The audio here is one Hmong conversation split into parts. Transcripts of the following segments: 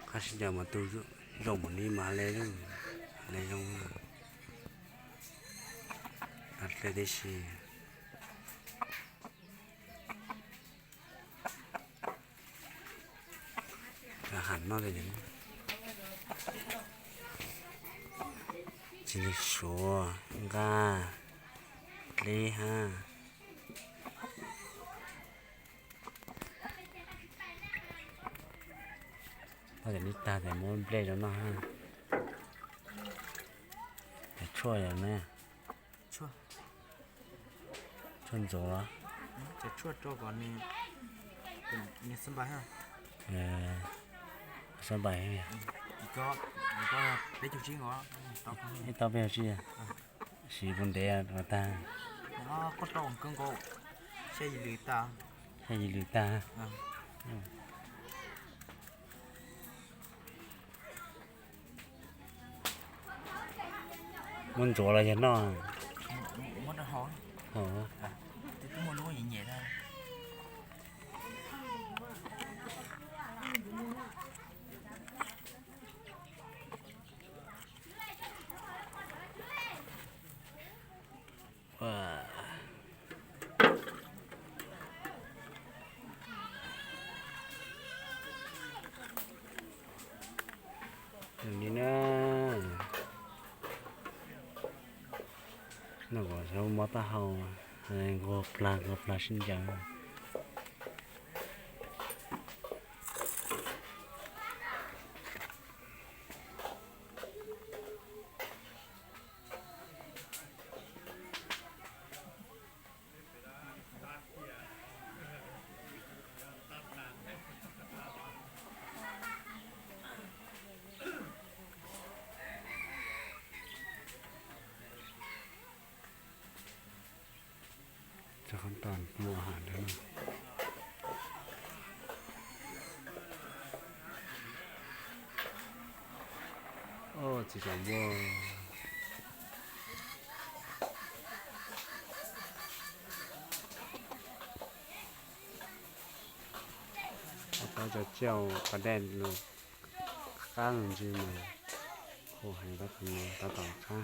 Qab sib ncaws mas tu zoo npaum li mas le, le zoo, le tib si. Ham noj, tsis li suav nqaj dleb hab. Noj cov dleb tag tes muab nplej rau noj hab. Cov tshuaj yog ne, tshuaj ntxuav los? Cov tshuaj rau kom nws, nws xab npais. Xab npais, ib tau peb caug tsib, siv puas ntev los tag? Xya yim lwm tag. Muab ntxuav los yog noj? Li na, noj kom mob taub hau, nquag plag nquag plag sib ncaws. Txog qhov tos mus ham ntawd no. Txiv tsam npua. Tab cov tsiaj qos dej lug qab lug ntsws mas hu heev, tab tom qab.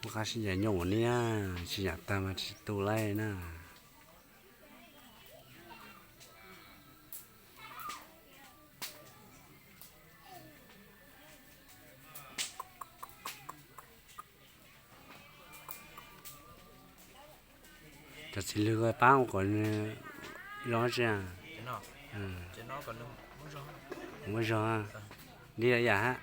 Muaj qab sib ncaws nyuaj ua niab, sib ncaws tag mas tsis tu laij na. Cov txiv lwg koj pab ua kom zoo tsi? Muaj zog, li yam hab.